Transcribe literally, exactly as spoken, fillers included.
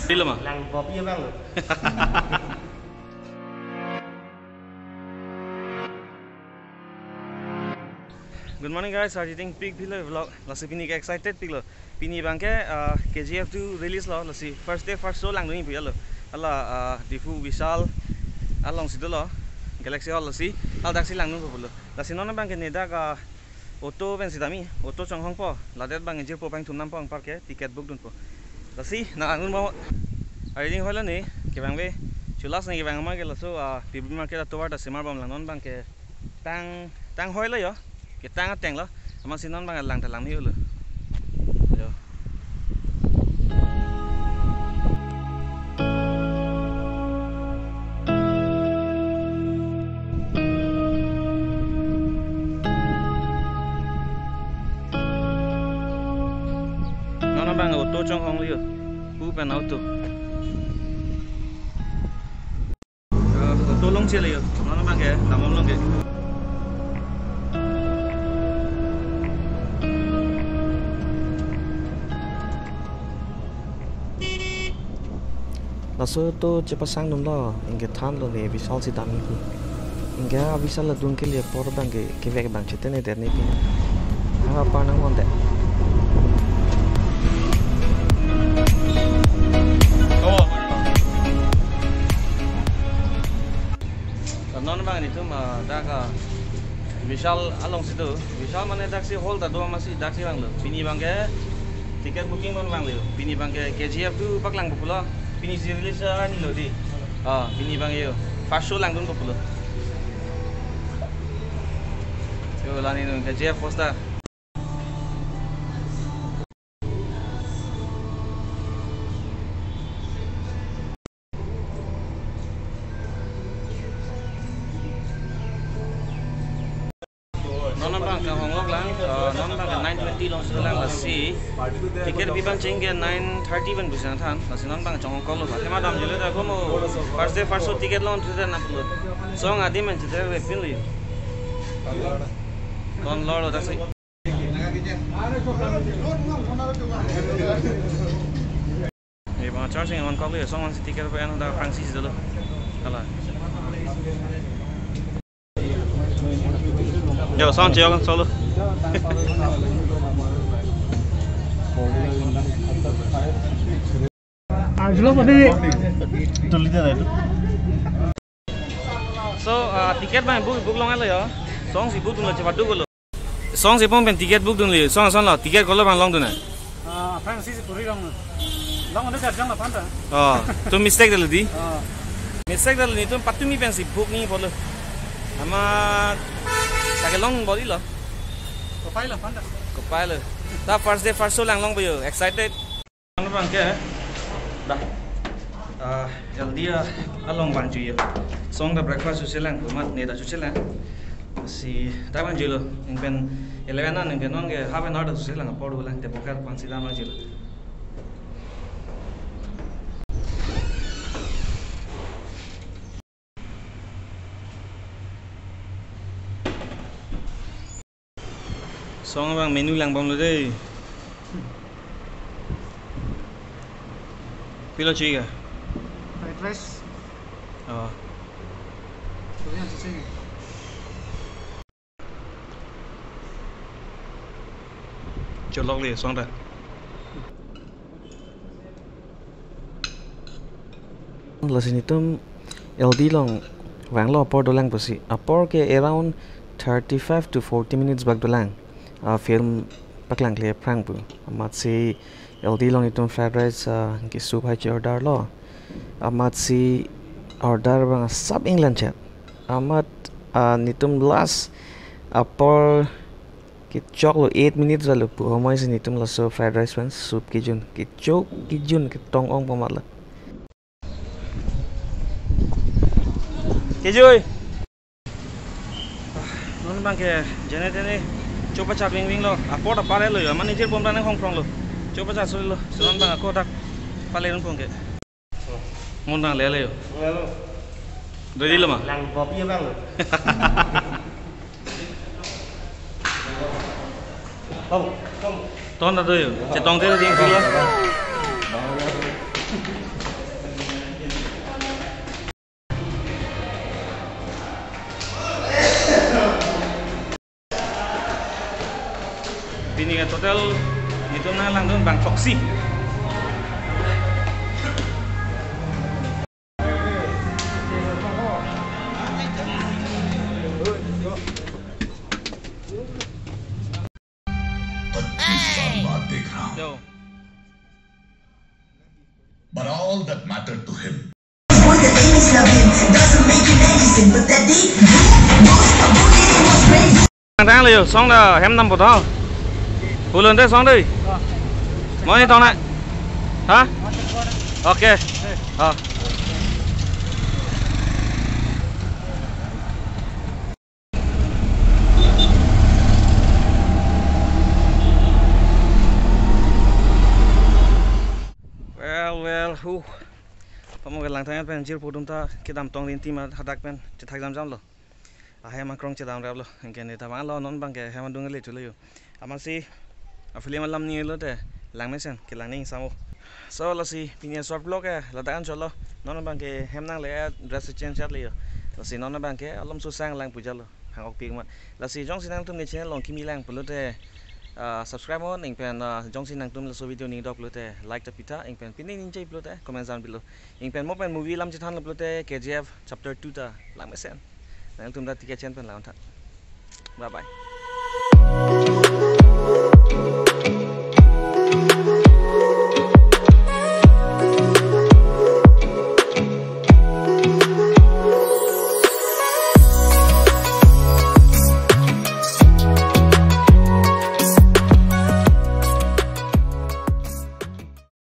Pilo ma? Lang bob ye bang. Good morning guys, arjiding pik pilo vlog. Lasi pini ke excited pik lo. Pini bang ke, ah, K G F two release lo, lasi first day first show langdun pu ya lo. Hala, ah, Diphu Vishal along si dolo, Galaxy Hall lasi, hal dak si langdun pu lo. Lasi non bang ke ne dak, ah, auto pen si dam-i, auto chonghongpo, ladet bang jirpo pangthum nampo anpar ke ticket book dunpo. Lasi, nang angdun mo, arjiding hoi lo ne, kevang ve, chulas ne kevang ma ke laso, ah, P B Market atovar ta semar bom lang non bang ke tang, tang hoi lo yo, ketang ateng lo, amatsi non bang lang ta lang ni lo. Yo. Non bang auto chonghong liyo. Pu pen auto. Eh, auto longche liyo. Non bang ke, damom longke. Laso auto chepasang dunlo, anke thanlo ne Vishal si dam-i pu. Anke a Vishal adung kele apor bang ke, kevek bang chetene der ne pi. Hang apar nang mon de. Oh. Non bang netum, ah, dak, ah, Vishal along si do. Vishal mane dak si hall ta do amatsi dak si vanglo. Pini bang ke ticket booking non vanglo. Pini bang ke K G F two paklang pulo. Pini si release arni lo di. Ah, pini bang yo. First show langdun pulo. Yo, la ne non K G F poster. Non bang ke honglok lang, eh, non bang ke nine twenty along si lang lasi. Ticket bi bang cheng ke nine thirty pen busi nangthan, lasi non bang chonghong kok lo. Athema damjilo ta komo first day first show ticket long thute na pulo. Song adim men thute ve pin li. Kon lor lo ta si. Eh, bang charging on kok liyo, song si ticket pa ano da Francis dolo. Hala. Yo, song cheyok solo. Arjulo pati tuli de itu. So, ah, ticket bang book, book long lo yo. Song si book dunlo, cepat dulu. Song si pon pen ticket book dunlo. Song, song lo, ticket kolo bang longdun na? Ah, aphrang si si puri long. Long udah jajang lo panta. Oh, tu mistake dolo di. Oh. Mistake dolo netum patumi pen si book ni bolo. Ama, take long boli lo. Kopai lo panta. Kopai lo. Ta first day first show lang longpo yo. Excited. Ano bang ke, dah, ah, L D along bang juyo. Song ta breakfast suselang, komat ne ta suselang. Si ta bang julo, ingpen eleven an, ingpen non ke half an hour ta suselang, apor dolang, te pokar pan si ta bang julo. Song bang menu lang bom lo dei. Pilo chika? Fried rice. Oh. Korean sing. Cholok le song ta. Lasi netum L D along vanglo apor dolang pusi. Apor ke around thirty-five to forty minutes bak dolang. Ah, film paklang kle aphrang pu. Amatsi L D along netum fried rice, ah, ke soup hai che order lo. Amatsi order bang sap England chet. Amat, ah, netum last apor kechok lo eight minutes lo pu. Homoi si netum laso fried rice pen soup kejun. Kechok kejun ketong ong pamat lo. Kejui. Non bang ke jene tene chopa chak wing wing lo. Apor ta pare lo yo. Mane jirpo ta nang hong prong lo. Chopa chak soli lo. So non bang ako dak pale rung pong ke. Mon bang lele yo. Lele. Ready lo ma? Lang bob ye bang lo. Ton ta do yo. Chetong te ding silo. Pini ke total nelitum nanglangdun bang throksi. But this बार बार देख रहा हूँ। Yo. But all that mattered to him. Boy, the ladies love him. Doesn't make him anything, but that day, boom, boom, a boy, it was crazy. Thang thang le yo, song da hem nam pu tho. Bulon te song dei. Mo ni tong na. Ha? Okay. Ha. Well, well, hu. Pamo ke Langthanget pen jirpo atum ta kedam tong rinti ma hadak pen chethak jam jam lo. Ahem akrong chedam rap lo. Anke ne ta vang lo, non abang ke hem adung le chulo yo. Amatsi a film alam ni lo te langmesen kelang ning samo. So lasi pini short vlog ke ladak an cholo. Non abang ke hem nangle dress change chat le yo. Lasi non abang ke alom susang lang puja lo. Hang ok pik ma. Lasi jongsi nangtum ne channel along kimi lang pulote, ah, subscribe mo ning pen, ah, jongsi nangtum laso video ning dok pulote like ta pitha ning pen pini ning chai pulote comment down below. Ning pen mo pen movie alam chethan lo pulote K G F chapter two ta langmesen. Nangtum ta ticket chen pen lang tha. Bye bye.